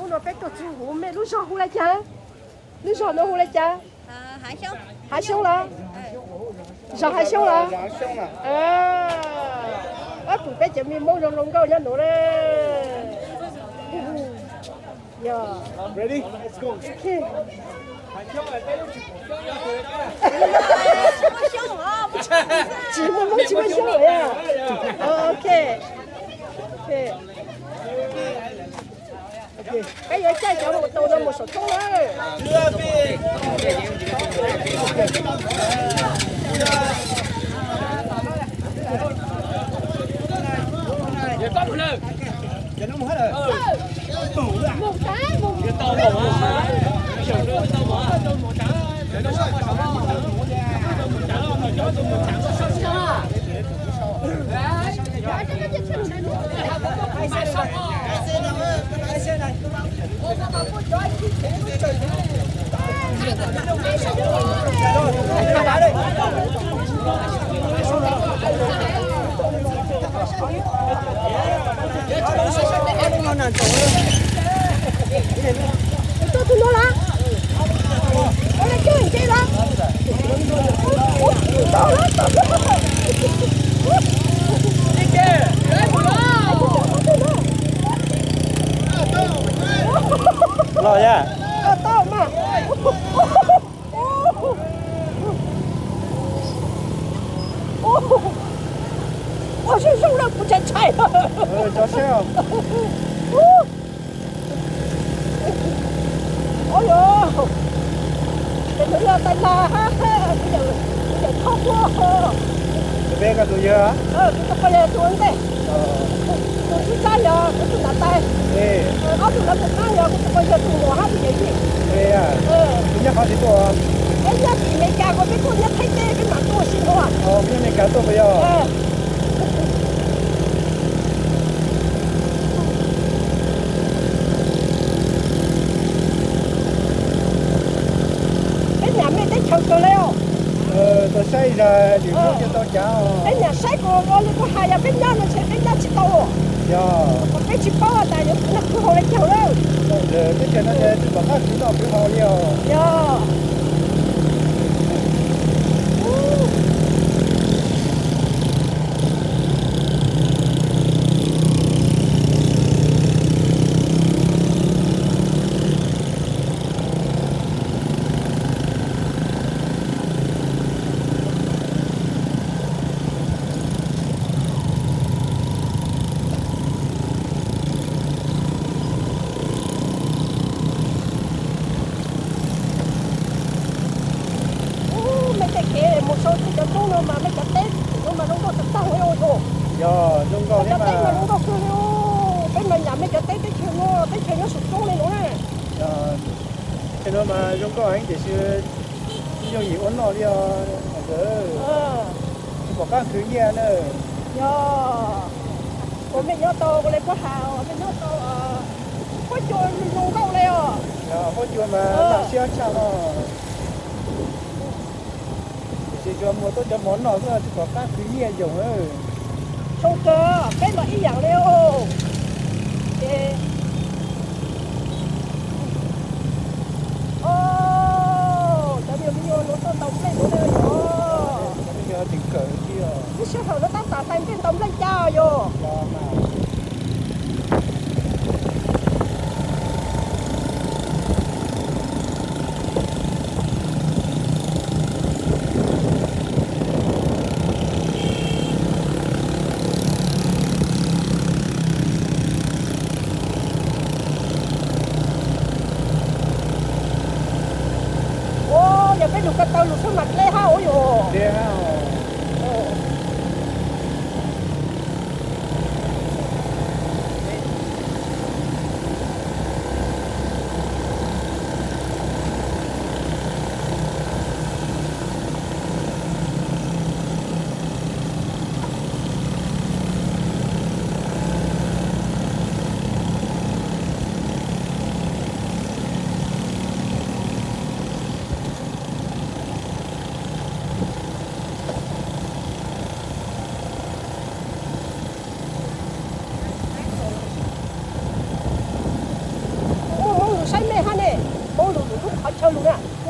No peb tuaj txug huv, mej lub zog hu le caag? Lub zog no hu le caag? Hav Xyoob los? Zog Hav Xyoob los? Ob tug peb cov me Moob zoo zoo nkauj nyob nuav le. Yog. Tsis muaj Moob tsis muaj Xyoob lawm. Ok. Peb yuav caij cov mus tau no mus saum roob na. Tuaj tug no las? Ua le kawg nce las? Ua tug no las. Los yog? Tau mas. Ua zoo zoo na, kuv ntshai ntshai. Cov seb. Ua yog, ces nws yog tais lag hab, kuv yawm thaub tuaj. Peb koj tus yawg, kuv tus pog yawg tus ua ntej. Tus thib tsab yog kuv tus nam tais. Ob tug ntawd tus qab yog kuv tus pog yawg tus muam hab tus yawm yij. Nyob qhov twg tuaj? Peb nyob tim Amelikas, koj peb tuaj nyob Thaib teb peb mam tuaj ua si dua. Nyob Amelikas tuaj puas yog? Peb nyam mej teb chaws kawg le os. Tau saib zag nim no tsis tau cav. Peb nyam saib kuv ua li kuv has, yog peb nyob no ntshe peb nyob tsis tau. Yog, peb tsis paub tas yuav tus neeg twg haus le caag lawm. Teb chaws no tsis pom qab khwv noj khwv haus li os. Yog. Mej tej kev mus sau txug cov roob no mas mej cov teb no mas zoo nkauj tag tag li os. Yog, zoo nkauj, cov teb mas zoo nkauj kawg li os. Peb mas nyam mej cov teb, teb chaws no, teb chaws nyob saum roob li no na. Teb chaws no mas zoo nkauj heev tiam sis tsis yooj yim ua noj li os. Tsis pom qab khwv nyiaj na. Yog, kuv mej nyob tau, kuv le puab has, mej nyob tau, huab cua zoo nkauj li os. Huab cua mas laj siab tshaj no. Tiam sis tsuas muag tuaj cov mov noj xwb, tsis pom qab khwv nyiaj yoog. Zoo kawg, peb los ib yaam li os. Ces, o, cov me nyuam no tuaj ntaus nplej no os. Lub sij hawm no tab tom hlais nplej ntaus nplej cas yog. Ua, yog peb lug ko taw lug xwb mas dleb hab ua yog.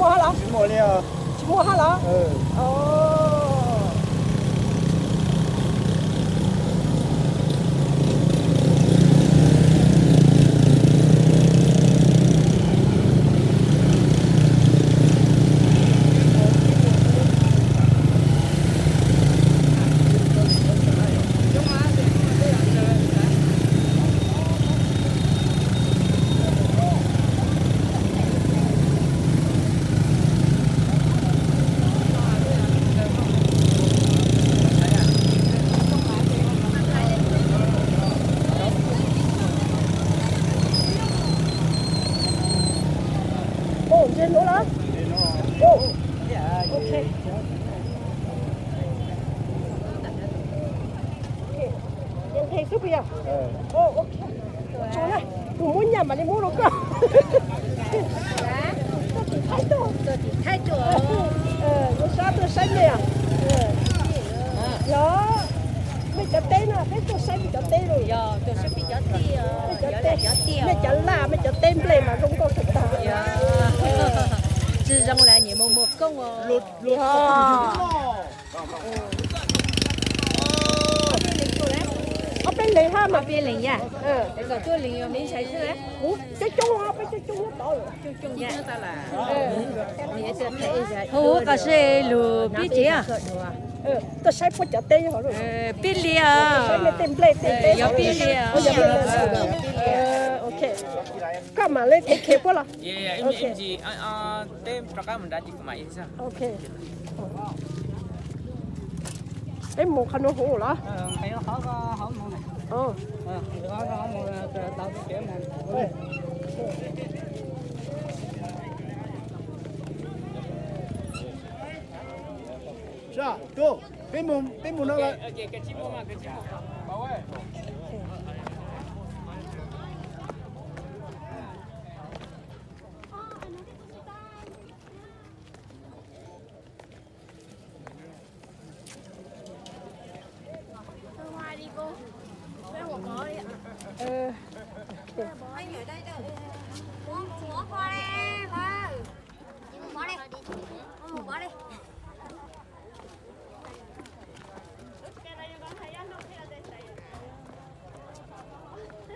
Tsis muaj li os. Tsis muaj hab los? Ntse nuav los? Ok. Nthe xwb puas yog? Tus muab nyaj mam li muab rau koj. Tuaj tim Thaib tuaj. Tuaj tim Thaib tuaj. Yuav sab tuaj saib mej. Yog, mej cov teb no peb tuaj saib mej cov teb lawm. Mej cov laj, mej cov teb nplej mas zoo nkauj tag tag. Tsis zoo las nyiam mus muag koob. Ob peb leeg hab mas. Ob peb leeg yaj. Kom tuaj leeg yog me ntshai xwb. Coob coob, peb coob coob nyob tod lawm. Hu ua qas se lug pib tsev. Tuaj saib puab cov teb. Pib li os. Saib mej tej nplej tej teb. Yog pib li os. Ok. Koj mam li thev khev puab los? Ok. Peb mus qhov nuav huv los? Peb mus, peb mus no lawm.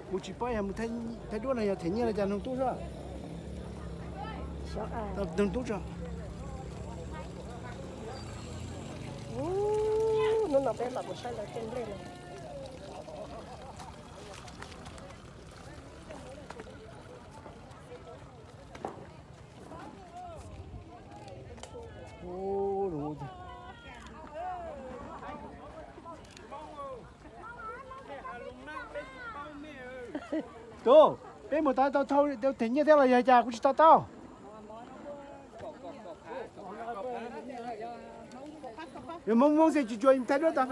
Kuv tsis paub yog mus thaij duab no yog them nyiaj los cas, noog tub soj. Noog tub soj. Hnub no peb mam mus saib lawv tej nplej no. Tub, peb mus tau tau them nyiaj thiab los yog cas kuv tsis to taub. Yog Hmoob Hmoob xwb tsis tshua thaij duab tau.